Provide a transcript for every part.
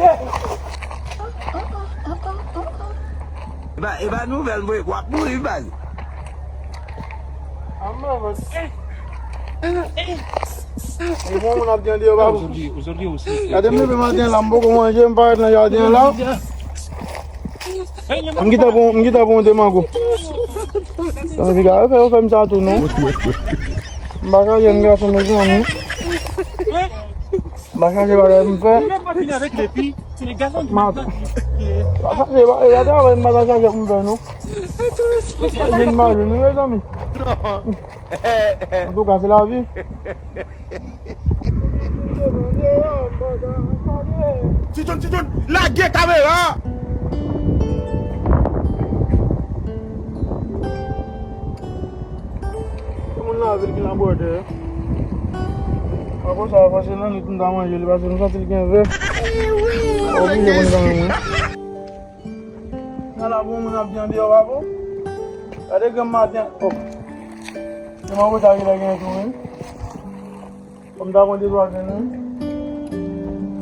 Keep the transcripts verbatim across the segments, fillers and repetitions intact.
E pa, e pa nouvèl m voye, w ap mouri, baz. E bon, moun ap tande yo, babou. Gade m leve maten la, m poko manje, m parèt nan jaden an la. M gentan pran, m gentan pran yon de mango. Sa fè yo fè, yo fè m sa tou, non. M pa ka jèn gason, mezanmi. M pa chanje bagay pou m fè. Ma, pa chanje bagay, pa travay, m pa ka chanje pou m fè, non. Vin manje nou, mezanmi. Antouka, se lavi. Ti John, Ti John, lage kamera! Tout moun nan vil ki nan bòdè. Akoz sa, akoz se nan nèt m ta manje li, paske m santi l gen vè. Oblije konn kanmenm, wi. Nan la, bon, moun ap di andeyò, pa bon? Gade granm maten. Oh. Se mango sa ki la gen tou, wi. Fò m ta pran de twa grenn, wi.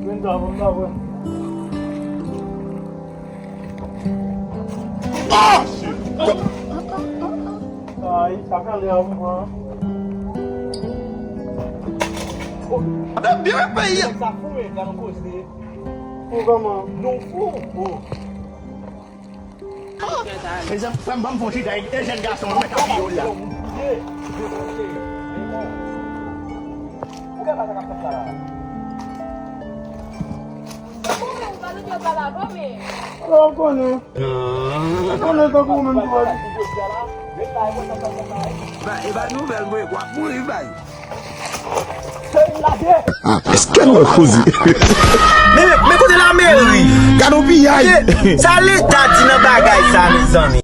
Grenn sa, fò m ta pran. Ah! Ay, sa kalè a, m pran. Oh. Ap byen peyi a. Sa fou, men, gade yon koze. Fou kòman? Non, fou. Oh. Mezanmi, frè m, ban m fon chita, e jèn gason, mwen mèt ap viole la. Alò, w konnen. W konnen tankou ou menm tou, wi. Ba, e ba nouvèl, mwen, w ap mouri, bay. Ah, èske nou wè koze? Men, men kote lameri? Gade yon piyay. Sa leta di nan bagay sa, mezanmi?